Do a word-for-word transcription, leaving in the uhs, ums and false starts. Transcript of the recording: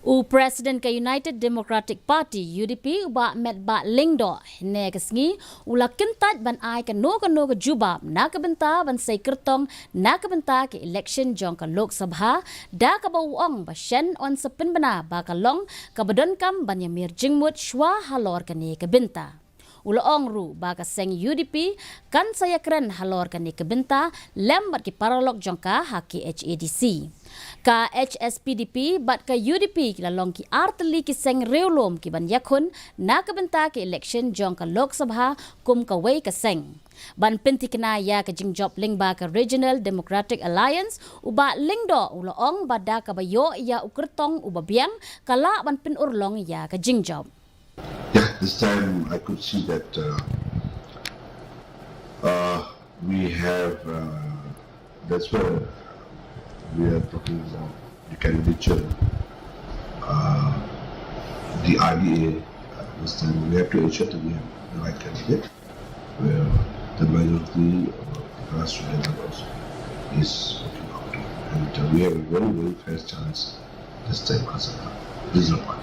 U President ka United Democratic Party, U D P, u Bah Metbah Lyngdoh, hynne ka sngi u la kyntait ban ai kano kano ka jubab na ka bynta ban sei kyrtong na ka bynta ka election jong ka Lok Sabha, da kaba u ong ba shen yn sa pynbna ba ka long kaba donkam ban ïamir jingmut shwa halor kane ka bynta. U la ong ruh ba ka seng U D P kan sa ïakren halor kane ka bynta lem bad ki paralok jong ka ha K H A D C. Ka H S P D P bad ka U D P ki la long ki artylli ki seng riewlum ki ban ïakhun na ka bynta ka election jong ka Lok Sabha kum kawei ka seng. Ban pynthikna ïa ka jingjop lyngba ka Regional Democratic Alliance, u Bah Lyngdoh u la ong ba da kaba ïoh ïa u kyrtong uba biang ka lah ban pynurlong ïa ka jingjop. Yeah, this time I could see that uh, uh, we have, uh, that's where we are talking about the candidature, uh, the I D A. Uh, this time we have to ensure that we have the right candidate, where the majority of the grassroots level also is working out. And uh, we have a very, very fair chance this time as a result.